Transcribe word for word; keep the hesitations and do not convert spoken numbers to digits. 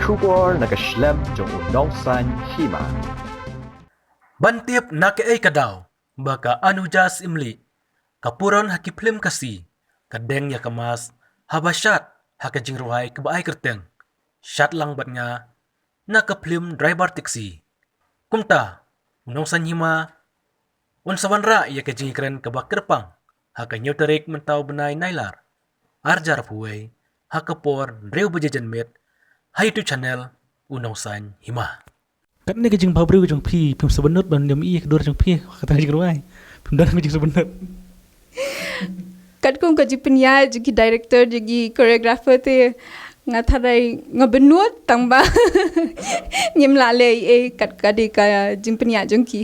Khubor na ka shlem jong u nongsan hima. Ban tip na kaei ka daw ba ka Anujas Imli ka puron ha ki phlim Khasi ka deng ïa ka mask haba shad ha ka jingrwai kaba ai kyrteng Shad Lang Bad Nga na ka phlim Driver Taxi. Kumta u nongsan hima un sa wanrah ïa ka jingkren kaba kyrpang ha ka hynñiew tarik mynta u bnai Nailar arhajar arphew wei ha ka por hynriew baje janmiet ha YouTube channel u nongsan hima. Katne ka jingbhabriew jong phi, phim sngewbha ban ïohi ïa ka dur jong phi ha kata ka jingrwai? Phim don ka jingsngewbha? Katkum ka jingpynïaid jong ki director, jong ki choreographer te, nga tharai nga bynnud tang ba ngim lah leh ei ei kat ka dei ka jingpynïaid jong ki.